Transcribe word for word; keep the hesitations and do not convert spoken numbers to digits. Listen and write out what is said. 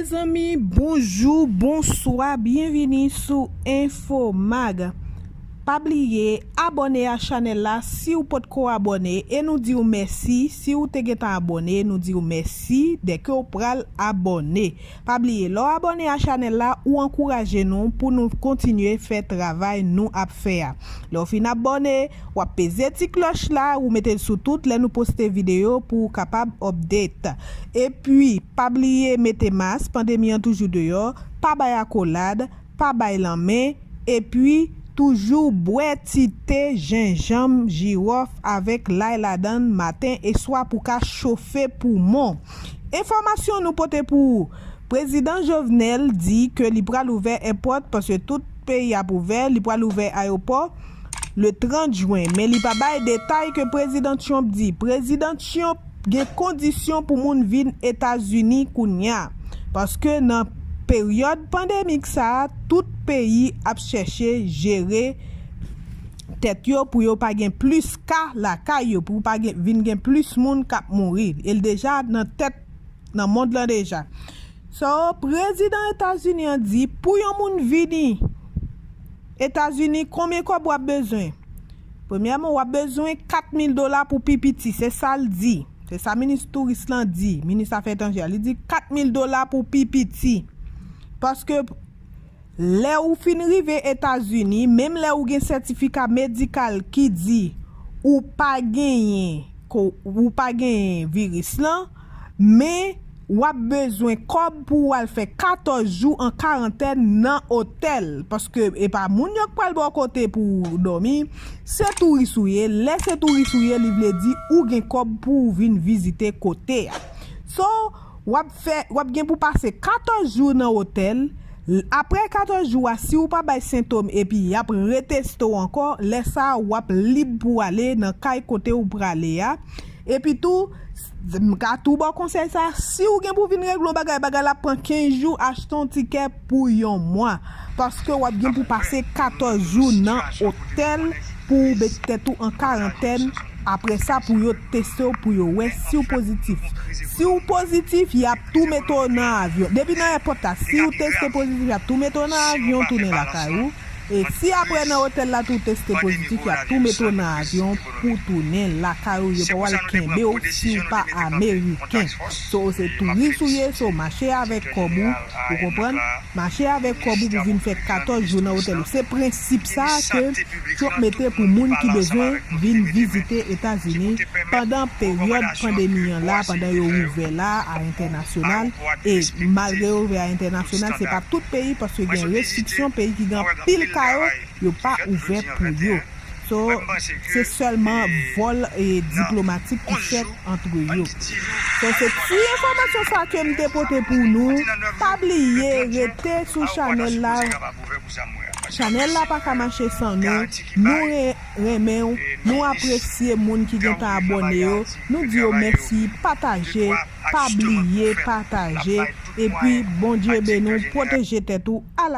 Zanmi, bonjou, bonswa, byenvini sou Infomag. Pa bliye abòne a chanèl la si w potko abòne, e nou di w mèsi. Si w te gentan abòne, nou di w mèsi dèke w pral abòne. Pa bliye, lè w abòne a chanèl la, ou ankouraje nou pou nou kontinye fè travay nou ap fè a. Lè w fin abòne, w ap peze ti klòch la, ou mete l sou tout lè nou poste videyo pou w kapab update. Epi, pa bliye mete mas, pandemi an toujou deyò, pa bay akolad, pa bay lanmen, epi toujou bwè ti te jenjanm, jiwòf avèk lay ladan l maten e swa pou ka chofe poumon. Enfòmasyon nou pote pou ou. Prezidan Jovenel di ke li pral ouvè èpòt, paske tout peyi ap ouvè, li pral ouvè ayewopò le trant jen, men li pa bay detay ke Prezidan Trump di. Prezidan Trump gen kondisyon pou moun vin Etazini kounya, paske nan peryòd pandemik sa a, tout peyi ap chèche jere tèt yo pou yo pa gen plis ka lakay yo, pou pa gen, vin gen plis moun k ap mouri. E l deja nan tèt nan mond lan deja. So, prezidan Etazini an di, pou yon moun vini Etazini, konbyen kòb w ap bezwen? Premyèman, w ap bezwen kat mil dola pou pi piti, se sa l di. Se sa minis touris lan di, minis afè etranjè a. Li di kat mil dola pou pi piti. Paske lè ou fin rive Etazini, menm lè ou gen sètifika medikal ki di ou pa genyen, ko-, ou pa genyen viris lan, men w ap bezwen kòb pou w al fè katòz jou an karantèn nan otèl, paske e pa moun yo k pral ba w kote pou w dòmi, se touris ou ye. Lè se touris ou ye, li vle di ou gen kòb pou w vin vizite kote a. So, w ap fè, w ap gen pou pase katòz jou nan otèl. L-, apre katòz jou a, si w pa bay sentòm epi y ap reteste w ankò, lè sa a, w ap lib pou w ale nan kay kote w prale a. Epi tou, s-, m ka tou ba w konsèy sa, si w gen pou vin regle yon bagay, bagay la ap pran kenz jou, achte yon tikè pou yon mwa. Paske w ap gen pou pase katòz jou nan otèl pou w met tèt ou an karantèn. Apre sa, pou yo teste w, pou yo wè si w pozitif. Si w pozitif, y ap tou mete w nan avyon. Depi nan èpòt la, si w teste pozitif, y ap tou mete w nan avyon, tounen lakay ou. E si apre nan otèl la tou teste pozitif, y ap tou mete w nan avyon pou tounen lakay ou. Yo pa pral kenbe w si w pa ameriken. So, se touris ou ye, so, mache avèk kòb ou, ou konprann? Mache avèk kòb ou pou vin fè katòz jou nan otèl ou. Se prensip sa a ke Trump mete pou moun ki bezwen vin vizite Etazini pandan peryòd pandemi an la, pandan yo ouvè la a entènasyonal. E malgre yo ouvè a entènasyonal, se pa tout peyi, paske gen restriksyon, peyi ki gen anpil ka yo, yo pa ouvè pou yo. So, se sèlman vòl, e, diplomatik ki fèt antre yo. So, se ti enfòmasyon sa ke m te pote pou nou. Pa bliye rete sou chanèl la. Chanèl la pa ka mache san nou. Nou re-, renmen w, nou apresye moun ki gentan abòne yo. Nou di yo mèsi, pataje, pa bliye pataje. Epi, Bondye beni w, pwoteje tèt ou. Ala